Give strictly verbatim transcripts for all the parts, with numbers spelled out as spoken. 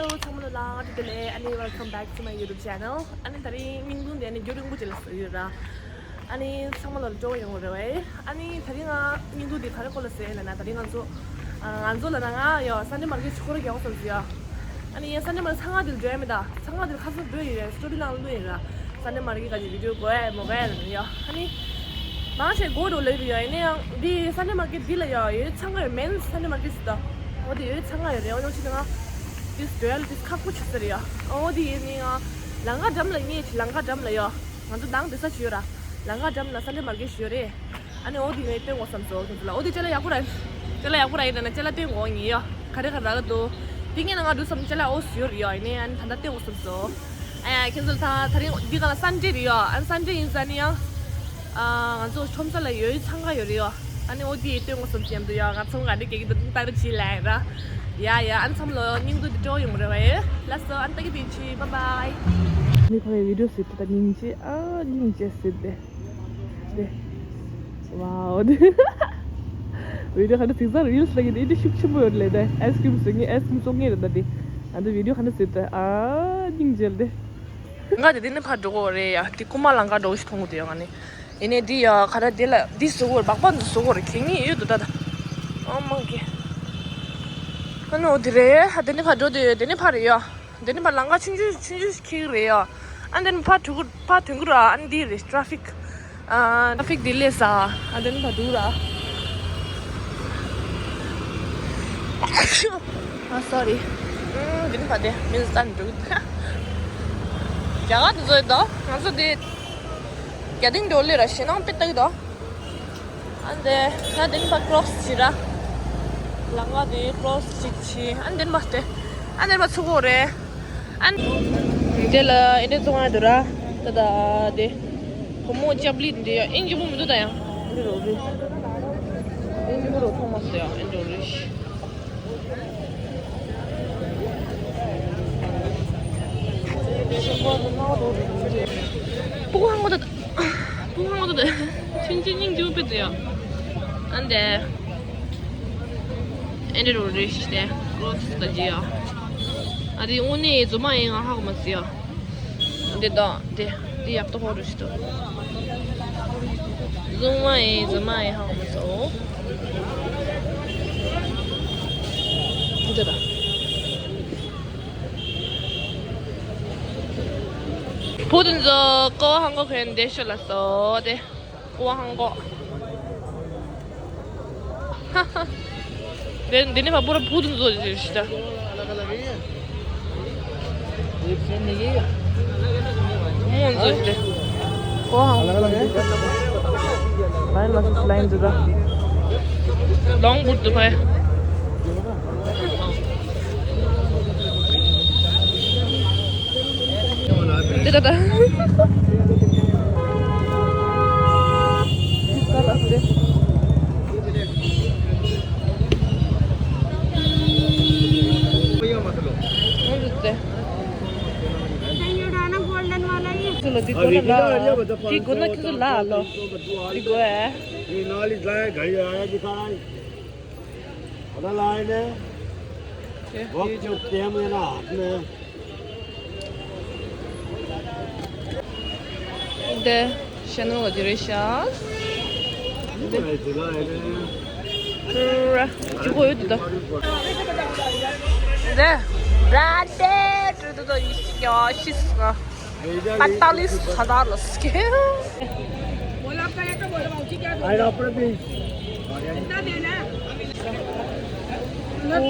Hello ཚང་མ་ལ་བཀྲ་ཤིས་བདེ་ལེགས། ཨ་ནི་welcome back to my YouTube channel. ཨ་ནི་དེ་རིང་བརྙན་ཐུང་དེ་ནི་རྒྱུན་རིང་པོ་ཅིག་ལ་བཟོས་ཡོད་ར། ཨ་ནི་ཚང་མ་ལ་སྤྲོ་བོ་ཡོང་བ་རེད་བས། ཨ་ནི་དེ་རིང་ང་བརྙན་ཐུང་འདི་ག་རེ་སྐོར་ལ་ཟེར་ན། ད་རིང་ང་ཚོ་ཨ་ང་ཚོ་ལ་ན་ང་ཡོ་Sunday market ཅིག་སྐོར་ར་རྒྱག་དགོས་བསམ་སོང་ཡ། ཨ་ནི་ཡ་Sunday market ཚང་ང་འདིར་འགྲོ་ཡ་མེད། ད་ཚང་ང་འདིར་ཁ་སང་འགྲོ་ཡི་རེད། སི་ཊོ་རི་ནང་བླུགས་ཡི་ར། Sunday market ག་ཅིག་བི་ཌི་ཡོ་དགོས་ཡ་མོ་ག་ཡ་ལ་ཡ། ཨ་ནི་མང་ཆེ་གོ་འགྲོ་ལེ་རེད་ཡ། ཡིན་ན་ཡང་འདི་Sunday market འདི་ལ་ཡ་ཡོ་ཚང་ང་ཡོད། Men's Sunday market ཟེར་ད། འོ་དེ་ཡོད་ཚང་ང་ཡོད་རེད། འོ་ཡང་ཕྱིན་ན་ང་དེ་འགྲོ་ཡ་ལ་དེ་ཁག་པོ་ཆགས་ས་རེད་ཡ། འོ་དེ་ཡིན་ན་ཡང་ལམ་ཁ་འགྲམ་ལ་ངས་ལམ་ཁ་འགྲམ་ལ་ཡ། ང་ཚོ་ནང་སྡོད་ས་ཅིག་ཡོད་ར། ལམ་ཁ་འགྲམ་ལ་Sunday market ཞིག་ཡོད་རེད། ཨ་ནི་འོ་དེ་ངས་སྟོན་དགོས་བསམ་སོང་ཁྱེད་ཚོ་ལ། འོ་དེ་ཅ་ལག་ཡག་པོ་ར། ཅ་ལག་ཡག་པོ་ར་ཡིན་ན་ཅ་ལག་སྟོན་དགོས་ངེས་ཡ། ག་རེ་ག་རེ་རག་གི་འདུག་དེ་ངས་ན་ང་འགྲོ་བསམ་ཅ་ལག་འོ་ཞིག་ཡོད་རེད་ཡ། ཡིན་ནའི་ཨ་ནི་ད་ལྟ་སྟོན་དགོས་བསམ་སོང་། ཨ་ཡ་ཁྱེད་ཚོ་ལ་ད་དེ་རིང་འདི་ག་ལ་Sunday རེད་ཡ། ཨ་ནི་Sunday ཡིན་ཙང་ནི་ཡ། ཨ་ང་ཚོ་ཁྲོམ་ས་ལ་ཡོད་ཚང་ཁ་ཡོད་རེད་ཡ། ཨ་ནི་འོ་དེ་སྟོན་དགོས་བསམ་གྱི་འདུག་ཡ། ང་ཚོ་ག་འདྲ་སྐྱེ་གི་འདུག་ལྟ་ར་ཅི་ལ་ཡ་ར། ཡ་ཡ། ཨ་ནི་ཚང་མ་ལ་སྙིང་ཐག་པའི་སྤྲོ་བོ་ཡོང་བ་རེད་བས། ལགས་སོ། ཨ་ནི་ད་གི་དེ་ཅི། bye bye. ནི་ཁོ་རའི་བི་ཌི་ཡོ་ཟེར་ཏེ་ད་སྙིང་རྗེ། ཨ་སྙིང་རྗེ་ཟེར་ཏེ། དེ། ཝའོ། དེ། བི་ཌི་ཡོ་ག་འདྲ་ཟིག་ཟ་རིལ་སི་ལ་གི་དེ་ཨེ་འདྲ་ཤུགས་ཆེན་པོ་ཡོད་ལེ། ད་ཨའི་སི་ཀྲིམ་བཟོ་ངེས། ཨའི་སི་ཀྲིམ་བཟོ་ངེས་རེད། ད་དེ་ཨ་འདི་བི་ཌི་ཡོ་ག་འདྲ་ཟེར་ཏེ། ཨ་སྙིང་རྗེ་ལེ། ང་དེ་དེ་ནས་ཕར་འགྲོ་གི་རེད་ཡ། དེ་རྐུན་མ་ལམ་ཁ་འགྲོ་ཞིག་མཐོང་གི་འདུག་ཡ་ང་ནི། ཡིན་ནའི་འདི་ཡ་ག་ར་དེ་ལ་འདི་བཟོ་དགོས་རེད། སྦག་སྦག་འདི་བཟོ་དགོས་རེད། གད་སྙིགས་ཡོད་འདུག་ད་ད། ཨ་མ་གི། ཨ་ནི་འོ་དེ་རེད། ཨ་དེ་ནས་ཕར་འགྲོ་དེ་དེ་ནས་ཕར་རེད་ཡ། དེ་ནས་ཕར་ལམ་ཁ་ཆུང་ཆུང་ཆུང་ཆུང་ཞིག་འཁེལ་གི་རེད་ཡ། ཨ་དེ་ནས་ཕར་ཐུག་གི་ཕར་ཐོན་གི་ར། ཨ་ནི་འདི་རེད་ཊ་ཕིག་ཨ་ཊ་ཕིག་དེ་ལས་ས། ཨ་དེ་ནས་ཕར་འགྲོ་ར། ཨ་སོ་རི། ཨུམ། དེ་ནི་ཕ་དེ་མི་ཟ་འགྲོ། རྒྱ་གར་དུ་བཟོས་དོ། ང་ཚོ་དེ་རྒྱ་ལྡིང་འགྲོ་ལེ་ར་ཞེད་སྣང་དཔེ་ལྟ་གི་དོ། ཨ་འདི་ང་དེ་ནི་ཕ་ཀྲོག་སི་བྱི་ར། ལམ་ཁ་དེ་ཀྲོག་སི་ཅིག་བྱི། ཨ་འདི་ནི་ཕ་དེ། ཨ་འདི་ནི་ཕ་ཚུགས་ཀོ་རེད། ཨ་ནི། དེ་ལ་ཨེ་འདྲ་བཙོང་ཡ་འདུག་ར། ད་ད་དེ། བུ་མོ་ལྕགས་ལི་འདི་ཡ་ཨིན་ཇི་པོ་མི་འདུག་ད་ཡང་། འདི་རོ་རི། ཨིན་ཇི་པོ་རོ་ཐོང་མ་སོ་ཡ་ཨིན་ཇི་རོ་རི། སྤུ་གུ་ཧང་གོ་ད། སྤུ་གུ་ཧང་གོ་ད། ཆུན་ཆུན་སྙིང་རྗེ་པོ་དཔེ་འདུག་ཡ། ཨ་འདི། ཨེ་འདྲ་རོ་རེ་ཞིག་སྟེ། ཀྲོག་སི་ད་ཇི་ཡ། ཨ་དེ་དངོས་གནས་རྫུན་མ་ཡིན་ང་ཧ་གོ་མ་སོང་ཡ། འདི་དང་འདི། འདི་ཡག་ཏུ་ཧོ་རུ་ཞིག་འདུག་རྫུན་མ་ཡིན་རྫུན་མ་ཡིན་ཧ་གོ་མ་སོང་། འདི་དང་། བུ་དེ་ཚོ་ཀོ་ཧང་གོ་ཁན་དེ་ཤོ་ལ་སོ་དེ། ཀོ་ཧང་གོ། ཧ་ཧ། དེ་འདི་ནི་བ་པུ་ར་བུ་དེ་ཚོ་ཞིག་ད། མོ་ཚོ་ཞིག་ད། ཀོ་ཧང་གོ། ལའིན་ལ་སོ་ལའིན་འདུག་ད། ལོང་བུ་དུ་ཕ། འདི་ད་ད། पता लाए ने। वक्त जो टेम है ना हाथ में। འདི་ཤ་ནོ་ག་ཅི་རེད་ཤག་འདི་ཅི་གོ་ཡོད་འདི་ད། འདི་བྲ་ཏེ་ཏུ་ཏུ་ཏུ་ཡི་ཤི་ཀྱོ་ཤི་སི་ང་། पैंतालीस हज़ार लसके।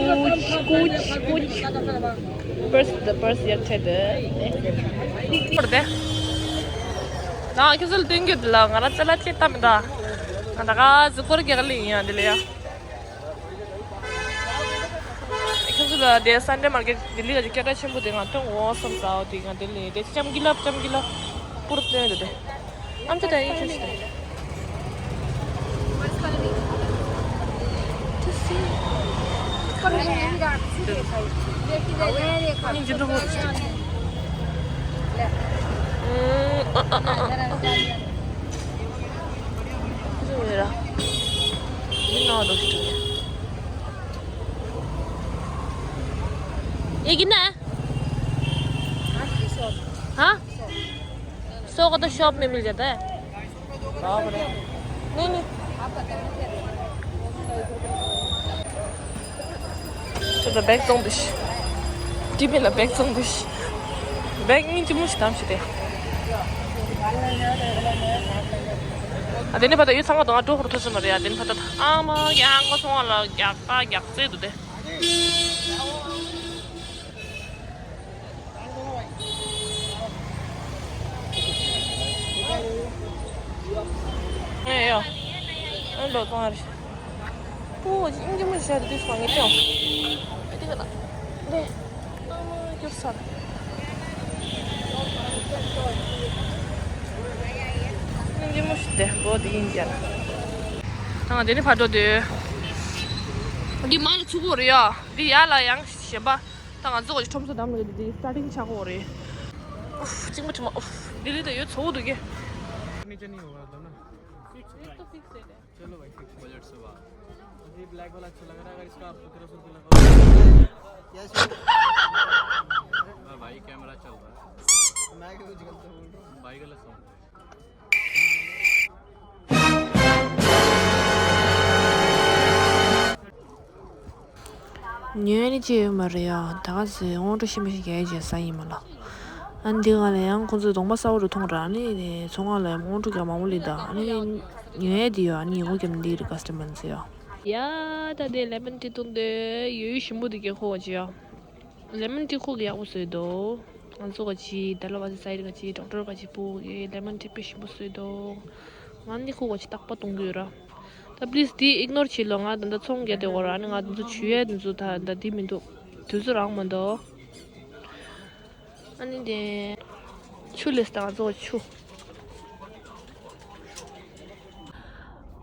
कुछ कुछ कुछ। पर्स द पर्स या थे दे। पर्दे। ना किसल देंगे दिला। गाना चला चेता में दा। ना का जुकर के गली यहाँ दिलिया। ཁྱོད་ཚོ་ལ་དེ་Sunday market ལྡི་ལི་ག་ཅིག་སྐད་གྲགས་ཆེན་པོ་དེ་ང་སྟོན་འོ་བསམ་ས་འོ་དེ་ང་དེ་ལས་དེ་ལྕམ་གི་ལབ་ལྕམ་གི་ལབ་པུར་སྟོན་དེ་དེ་ཨམ་ཅི་དེ་ཡིན་ཆོས་ཤིག་དེ། ये कितना है? सौ का तो शॉप में मिल जाता है। बाप रे। नहीं, नहीं। तो तो बैग जोंग दुश। टिफिन ला बैग जोंग दुश। बैग ཉིན་གཅིག་མོ་ཞིག་དམ་ཞིག་དེ། ཨ་དེ་ནི་ཕ་ད་ཡུལ་ཚང་མ་དང་ང་འགྲོ་ཧོར་ཐུག་སོང་མ་རེད་ཡ། དེ་ནི་ཕ་ད་ཨ་མ་ཡང་ཁོ་སོང་བ་ལ་རྒྱག་པ་རྒྱག་རྩེ་འདུག་དེ། ཨེ་ཡ། ཨེ་ལོ་ཙང་རེད། པོ་ཨིན་ཇི་མི་ཤར་དུས་སང་ངེ་ཅང་། ཨེ་དེ་ག་ན། ལེ། ཨ་མ་གྱུར་ས། ཨིན་ཇི་མི་ཤར་དེ་པོ་དེ་ཨིན་ཇི་ན། ད་ང་དེ་ནི་ཕར་འགྲོ་དུས། འདི་མ་ལ་ཚུགས་པོ་རེད་ཡ། འདི་ཡ་ལ་ཡང་གཞན་པ། ད་ང་ཚོ་ག་ཁྲོམ་ས་འདམ་ལ་འདི་སི་ཊར་ཊིང་ཆགས་ཀྱི་ཡོད་རེད། ཨུབ། གཅིག་མ་གྲིམ་མ། ཨུབ། ལྡི་ལི་ད་ཡོད་ཚོ་འདུག་གི། नीचे नहीं होगा तो ना। ये तो फिक्स है। चलो भाई, फिक्स। बजट से बाहर। ये ब्लैक वाला अच्छा लग रहा है, अगर इसका आप सत्रह सौ रुपये लगा। क्या भाई, कैमरा चल रहा है। मैं कुछ गलत बोल रहा हूँ। भाई गलत समझ। ཉོས་ནི་ཅི་ཡོད་མ་རེད་ཡ། ད་ག་ཟེ་སྔོན་འགྲོ་ཤི་མི་ཤི་རྒྱ་ཡི་རྗེས་ས་ཡིན་མ་ལ། ཨ་འདི་ག་ལ་ཡང་ཁོང་ཚོས་གདོང་པ་གསར་པ་རུ་མཐོང་ར། ཨ་ནི་ཚོང་ཁང་ལ་སྔོན་འགྲོ་རྒྱག་མང་པོ་སླེབས་ད། ཨ་ནི་ཉོས་ཡ་འདི་ཡོད། ཨ་ནི་ཉེ་འགོ་རྒྱབ་ནི་འདི་རེད། ཀ་སི་ཊ་མར་ཚོ་ཡ། ཡ་ད་དེ་ལེ་མོན་ཊི་བཏུང་དེ་ཡོད་ཞིམ་པོ་འདི་གས་ཁོ་བ་ཅི་ཡ། ལེ་མོན་ཊི་ཁོ་གི་ཡག་པོ་བཟོས་འདུག་ང་ཚོ་ག་ཅི་ད་ལོ་བ་སི་སའི་ཌི་ག་ཅི་ཌོག་ཊར་ག་ཅི་པུ་གི་ལེ་མོན་ཊི་དཔེ་ཞིམ་པོ་བཟོས་འདུག་ང་ནི་ཁོ་ག་ཅི་རྟག་པ་གཏོང་གི་ཡོད་ར། ད་པི་ལི་སི་དེ་ཨིག་ནོར་བྱེད་ལོ། ང་ད་ད་ཚོང་རྒྱག་དེ་འོ་ར། ཨ་ནི་ང་ད་ཚོ་ཆུ་ཡས་ད་ཚོ་ད་ད་དེ་མི་འདུག་དུས་ཚོད་རག་མ་འདུག་ཨ་ནི་དེ་ཆུ་ལེས་ད་ང་ཚོ་ཆུ།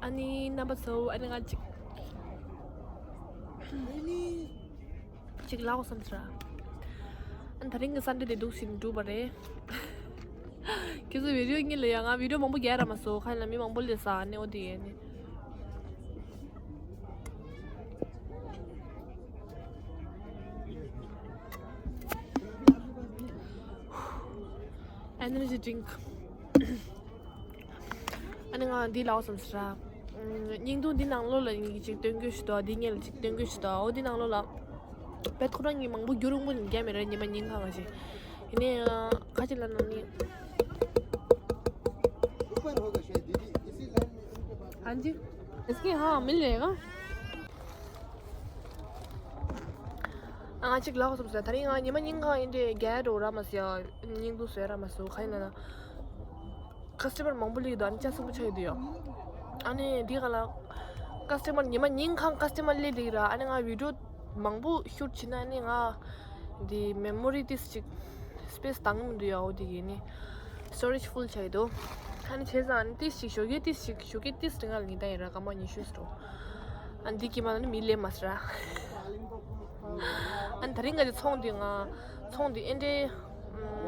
ཨ་ནི་རྣམ་པ་ཚོ། ཨ་ནི་ང་ཅིག་ཅིག་ལབ་དགོས་བསམ་ཚར། ཨ་ནི་ད་རིང་གི་སན་ཌེ་དེ་འདུག་སེ་འགྲུབ་པ་རེད། ཁྱེད་ཚོ་བི་ཌི་ཡོ་གཉིས་ལ་ཡང་ང་བི་ཌི་ཡོ་མང་པོ་རྒྱག་ར་མ་སོང་། ཁ་ལ་མི་མང་པོ་སླེབས་ས། ཨ་ནི་འོ་དེ་ཡས་ནི། Energy drink. ཨ་ནི་ང་འདི་ལབ་བསམ་ཟེར་ར། ཨམ། བརྙན་ཐུང་འདི་ནང་ལོགས་ལ་ངས་ཅིག་སྟོན་དགོས་ཞུ་དོ། འདི་ངས་ལ་ཅིག་སྟོན་དགོས་ཞུ་དོ། འོ་འདི་ནང་ལོགས་ལ། བེད་ཁོ་རང་གིས་མང་པོ་རྒྱུ་རུང་པོ་ནི་རྒྱ་མི་ར་ཉི་མ་ཉིན་གང་ཞིག་ཡིན་ནའི་ཁ་ཅིག་ལ་ནང་ནི། हाँ जी। इसके हाँ मिल जाएगा। ང་གཅིག་ལབ་སོང་ཟེར། ད་རིང་ང་ཉི་མ་ཉིན་གང་ཡིན་དེ་རྒྱལ་འགྲོ་ར་མ་ཟེར་ཡ། སྙིང་སྡུག་བཟོས་ར་མ་ཟེར། ག་ཡིན་ན་ན། ཀ་སི་ཊ་མར་མང་པོ་སླེབས་འདུག་ཨ་ནི་ལྕགས་སྲིན་པོ་ཆགས་ཡོད་དུ་ཡོད། ཨ་ནི་འདི་ག་ལ། ཀ་སི་ཊ་མར་ཉི་མ་ཉིན་གང་ཀ་སི་ཊ་མར་སླེབས་འདུག་ར། ཨ་ནི་ང་བི་ཌི་ཡོ་མང་པོ་ཤུཊ་བྱེད་ན་ཨ་ནི་ང་འདི་མེ་མོ་རི་ཏིས་ཅིག་སི་པེ་སི་བཏང་གི་མི་འདུག་ཡ། འོ་དེ་གི་ནི་སི་ཊོ་རེཇ་ཕུལ་ཆགས་ཡོད་དུ། ཨ་ནི་བྱས་ཙང་ཨ་ནི་ཏིས་ཅིག་ཞོགས་ཀས་ཏིས་ཅིག་ཞོགས་ཀས་ཏིས་རིང་ང་ལ་ཉིན་ལྟ་ཡིན་ར། སྐར་མ་ཉི་ཤུ་ཙམ་འགྲོ། ཨ་ནི་འདི་གི་མ་ནི་མི་སླེབས་མ་ཟེར་ར། ཨ་ནི་ད་རིང་ག་དེ་ཚོང་འདི་ང་ཚོང་འདི་ཨེ་འདྲའི།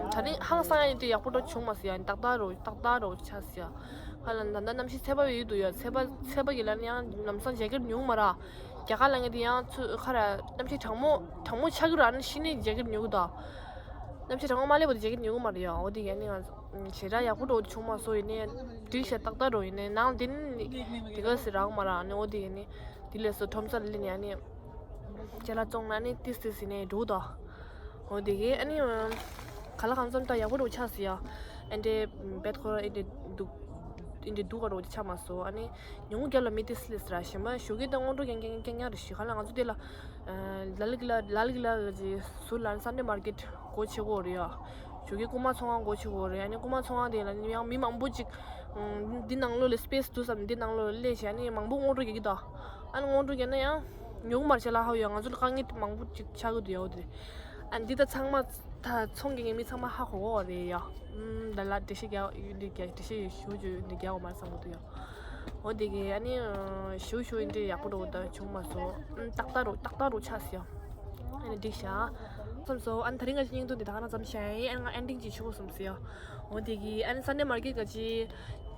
ཨམ། ད་རིང་ཧང་སང་ཡ་ཡིན་དུས་ཡག་པོ་འགྲོ་བྱུང་མ་སོང་ཡ། ཏག་ཏག་རོ་ཏག་ཏག་རོ་ཆགས་སོང་ཡ། ཧ་ལ་ད་ལྟ་གནམ་གཤིས་ཚ་བ་ཡོད་དུ་ཡ། ཚ་བ་ཚ་བ་གི་ལ་ནི་ཡང་ལམ་སང་ཇེ་ཀེཊ་ཉོ་གི་མ་ར། རྒྱ་གར་ལ་ངས་དེ་ཡང་ཚུ་ཁ་ར་གནམ་གཤིས་གྲང་མོ་གྲང་མོ་ཆགས་ཀྱི་ར། ཨ་ནི་ཕྱི་ནས་ཇེ་ཀེཊ་ཉོ་གི་ད། གནམ་གཤིས་གྲང་མོ་མ་སླེབས་བར་དུ་ཇེ་ཀེཊ་ཉོ་གི་མ་རེད་ཡ། འོ་དེ་ག་ནི་ང་ཞེ་དྲག་ཡག་པོ་འགྲོ་བྱུང་མ་སོང་ཡིན་ནའི་འགྲིག་ཤག་ཏག་ཏག་རོ་ཡིན་ནའི་ནང་དེ་ནི་དེ་ག་སི་རག་མ་ར། ཨ་ནི་འོ་དེ་ག་ནི་དེ་ལས་སོ་ཁྲོམ་ས་ལ་སླེབས་ནས་ཨ་ནི། ཅ་ལག་བཙོང་ན་ནི་ཏིས་ཏིས་ཟིན་ནས་འགྲོ་དོ། འོ་དེ་གས་ཨ་ནི། ག་ལ་གང་འཚམ་ད་ཡག་པོ་འགྲོ་ཆགས་སི་ཡ། ཨ་འདྲེ་བེད་ཁོ་ཨ་འདྲེ་འདུག་ཨ་འདྲེ་འདུག་ག་འགྲོ་ཆགས་མ་སོང་། ཨ་ནི་ཉུང་རྒྱ་ལ་མི་ཏིས་ལིས་ར་ཞེ་མ་ཞོགས་ཀས་ད་སྔོན་འགྲོ་རྐྱང་རྐྱང་རྐྱང་རྐྱང་རེ་ཞིག་ག་ལ་ང་ཚོ་དེ་ལ། ལ་ལི་གི་ལ་ལ་ལི་གི་ལ་ཟུར་ལ་སན་ཌེ་མར་ཀེཊ་སྒོ་ཕྱེ་གོ་རེད་ཡ། ཞོགས་ཀས་རྐུན་མ་ཚོང་ཁང་སྒོ་ཕྱེ་གོ་རེད། ཨ་ནི་རྐུན་མ་ཚོང་ཁང་དེ་ལ་ནི་ཡང་མི་མང་པོ་ཅིག་འདི་ནང་ལོགས་ལ་སི་པེ་སི་འདུག་བསམ་འདི་ནང་ལོགས་ལ་སླེབས་ཤག་ཨ་ནི་མང་པོ་སྔོན་འགྲོ་རྒྱག་གི་ད། ཨ་ནི་སྔོན་འགྲོ་རྒྱག་ན་ཡང་ཉུང་མར་བྱས་ལ་ཧ་ཡོད། ང་ཚོ་ལ་དཀའ་ངལ་མང་པོ་ཅིག་ཆགས་ཀྱི་འདུག་ཡ། འོ་དེ་ཨ་འདི་ད་ཚང་མ་ད་ཚོང་རྒྱག་མཁན་མི་ཚང་མ་ཧ་གོ་གོ་རེད་ཡ། ཨུམ། ད་ལ་འགྲེལ་བཤད་རྒྱག་ཡོད་འདི་རྒྱག་འགྲེལ་བཤད་ཞུ་རྒྱུ་ཡོད་འདི་རྒྱག་འོ་མར་བསམ་གི་འདུག་ཡ། འོ་དེ་གི་ཨ་ནི་ཞུ་ཞུ་འདི་ཡག་པོ་འགྲོ་ད་བྱུང་མ་སོང་། ཨུམ། ཏག་ཏག་རོ་ཏག་ཏག་རོ་ཆགས་སི་ཡ། ཨ་ནི་འགྲིག་ཤག་བསམ་སོང་། ཨ་ནི་ད་རིང་ང་ཅི་སྙིང་དོན་འདི་ད་ག་ན་ཙམ་བཤད་ཡིན། ཨ་ནི་ང་ཨེན་ཌིང་ཅིག་ཆུ་བོ་སོང་སི་ཡ། འོ་དེ་གི་ཨ་ནི་སན་ཌེ་མར་ཀེཊ་ག་ཅི།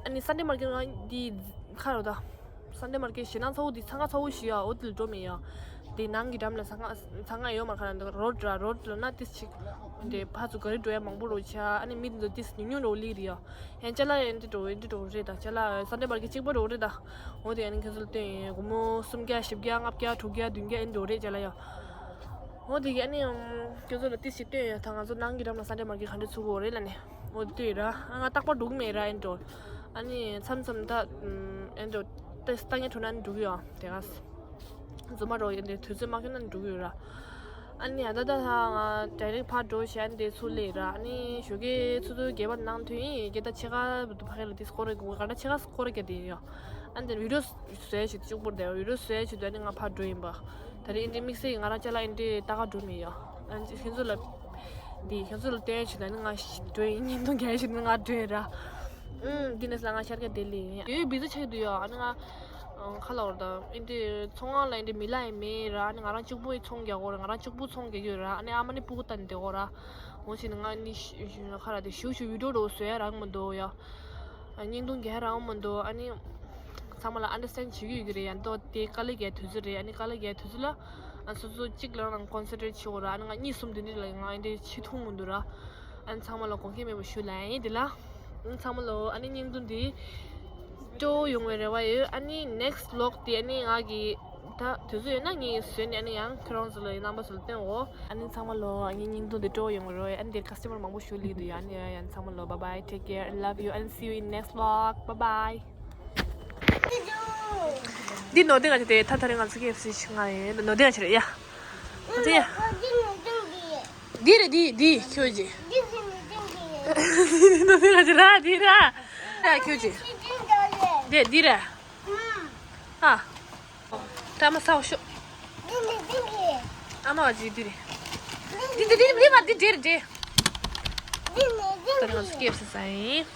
ཨ་ནི་སན་ཌེ་མར་ཀེཊ་ང་འདི་ཁ་རོ་ད། སན་ཌེ་མར་ཀེཊ་ཞེད་སྣང་ཚ་བོ་འདི་འཚང་ཁ་ཚ་བོ་ཞིག་ཡ། འོ་དེ་ལ་འགྲོ་མེད་ཡ། དེ་ནང་གི་འགྲམ་ལ་ཟ་ཁང་ཟ་ཁང་ཡོད་མ་རེད། ཁ་ལ་འདི་རོཌ་ར་རོཌ་ལ་ན་ཏིས་ཅིག་དེ་ཕར་ཚུར་ག་རེ་འགྲོ་ཡ་མང་པོ་རོ་ཆ། ཨ་ནི་མི་འདི་ཏིས་ཉུང་ཉུང་རོ་ལི་རི་ཡ། ཡང་ཅ་ལག་ཡང་འདི་འགྲོ་འདི་འགྲོ་རེད་ད། ཅ་ལག་སན་ཌེ་མར་ཀེཊ་གཅིག་པ་རོ་རེད་ད། འོ་དེ་ཨ་ནི་ཁྱོད་ཚོ་ལ་སྟོན་ཡིན། སྒོར་མོ་སུམ་བརྒྱ་བཞི་བརྒྱ་ལྔ་བརྒྱ་དྲུག་བརྒྱ་བདུན་བརྒྱ་ཨེ་འགྲོ་རེད་ཅ་ལག་ཡ། འོ་དེ་གི་ཨ་ནི་ཁྱོད་ཚོ་ལ་ཏིས་ཅིག་སྟོན་ཡ། ད་ང་ཚོ་ནང་གི་འགྲམ་ལ་སན་ཌེ་མར་ཀེཊ་ག་འདྲ་ཚུགས་ཀྱི་ཡོད་རེད་ལབ་ནས། འོ་དེ་ལྟོས་ར། ཨ་ང་རྟག་པར་འགྲོ་གི་མེད་ར། ཨེ་འགྲོ། ཨ་ནི་མཚམས་མཚམས་ད་ཨེ་འགྲོ། ཏིས་ལྟ་ངན་འཕྲོད་ན་ཨ་ནི་འགྲོ་གི་ཡོད་དེ་ག་རྫུན་མ་རོ་ཡིན་དེ་དུས་ཚོད་མ་ཁེལ་ན་འགྲོ་གི་ཡོད་ར། ཨ་ནི་ཡ་ད་ད་ཧ་ང་ཌའི་རེག་ཕར་འགྲོ་བྱས་ཨ་ནི་དེ་ཚུར་སླེབས་ར། ཨ་ནི་ཞོགས་ཀས་ཚུར་ཚུར་སྒལ་པར་གནང་ཐོན་ཡིན་སྐད་ད་ཕྱེད་ཀ་བུ་ཕ་གི་ལ་དེ་སྐོར་རེ་དགོས་ག་ད་ཕྱེད་ཀ་སྐོར་རེ་སྐད་དེ་ཡོད། ཨ་ནི་དེ་བི་ཌི་ཡོ་བཟོས་བྱས་ཏེ་གཅིག་པོར་བསྡད་བི་ཌི་ཡོ་བཟོས་བྱས་ཏེ་ཨ་ནི་ང་ཕར་འགྲོ་ཡིན་པ། ད་རེས་ཨིན་དྲི་དམིགས་བསལ་གྱི་ང་རང་ཅ་ལག་ཨིན་དྲི་ལྟ་ག་འགྲོ་མི་ཡོད། ཨ་ནི་ཁྱོད་ཚོ་ལ་འདི་ཁྱོད་ཚོ་ལ་སྟོན་བྱས་ཏེ་ཨ་ནི་ང་འགྲོ་ཡིན། བརྙན་ཐུང་རྒྱག་བྱས་ཏེ་ང་འགྲོ་ཡིན་ར། ཨུམ། འདི་ནས་ལ་ང་ཤར་ཀ་ལྡི་ལི་ཡིན། ཡོད་བི་ཛ་ཆགས་འདུག་ཡ། ཨ་ནི་ང་ཁ་ལ་བར་དང་ཨིན་དྲི་ཚོང་ཁང་ལ་ཨིན་དྲི་མི་ལ་ཡིན་མེད་ར། ཨ་ནི་ང་རང་གཅིག་པུ་ཡི་ཚོང་རྒྱག་གོ་ར། ང་རང་གཅིག་པུ་ཚོང་རྒྱག་གི་ཡོད་ར། ཨ་ནི་ཨ་མ་ནི་སྤུ་གུ་ལྟ་ནི་བསྡད་གོ་ར། འོ་ཕྱིན་ང་ནི་ཁ་ར་དེ་ཞུ་ཞུ་བི་ཌི་ཡོ་རོ་བཟོ་ཡ་རག་མི་འདུག་ཡ། བརྙན་ཐུང་རྒྱག་ཡ་རག་མི་འདུག་ཨ་ནི་ཚང་མ་ལ་ཨན་ཌར་སི་ཊེན་ཌ་བྱེད་ཀྱི་ཡོད་ཀྱི་རེད། ཡ་འདི་དེ་དཀའ་ལས་རྒྱག་དུས་ཚོད་རེད། ཨ་ནི་དཀའ་ལས་རྒྱག་དུས་ཚོད་ལ་ཨ་སོ་སོ་གཅིག་ལ་རང་ཀོན་སེན་ཊི་རེཊ་བྱེད་དགོས་ར། ཨ་ནི་ང་གཉིད་སོམ་དེ་འདྲ་ལ་ང་ཨིན་དྲི་ཆི་འཐུང་མི་འདུག་ར། ཨ་ནི་ཚང་མ་ལ་དགོངས་འགལ་མེད་པ་ཞུ་ལ་ཡིན་དེ་ལ། ཨ་ནི་ཚང་མ་ལ་ཨ་ནི་བརྙན་ཐུང་འདི་སྤྲོ་ཡོང་བའི་རེ་བ་ཡོད། ཨ་ནི་ནེག་སི་ཊི་བི་ལོག་དེ་ཨ་ནི་ང་གི་ད་དུས་ཚོད་ཡོད་ན་ངས་བཟོས་ནས་ཨ་ནི་ཡང་ཁྱེད་རང་ཚོ་ལ་རྣམ་པ་ཚོ་ལ་སྟོན་འོ། ཨ་ནི་ཚང་མ་ལ་ཨ་ནི་བརྙན་ཐུང་འདི་སྤྲོ་ཡོང་བའི་རེ་བ་ཡོད། ཨ་ནི་དེར་ཀ་སི་ཊ་མར་མང་པོ་ཞུ་ལི་འདུག་ཡ། ཨ་ནི་ཡང་ཚང་མ་ལ་bye bye, take care and love you and see you in next vlog, bye bye. འདི་ནོར་ལྡིང་ང་ཆེ་དེ་ཐ་ཐ་རེ་ང་ཚོ་ཀེ་ཨེཕ་སི་ཞིག་ང་ཡིན་ནོར་ལྡིང་ང་ཆེ་རེད་ཡ། ང་ཚོ་ཡ། འདི་རེད་འདི་འདི་ཁྱོད་ཀྱི། ནོར་ལྡིང་ང་ཆེ་ར་འདི་ར། ར་ཁྱོད་ཀྱི། འདི་འདི་ར། ཨ། ད་མ་སའོ་ཤོ། ཨ་མ་ཅི་འདི་རེད། འདི་འདི་འདི་འདི་མ་འདི་འདྲེ་རེད་འདྲེ། ད་རེ་ང་ཚོ་ཀེ་ཨེཕ་སི་ཟ་ཡིན།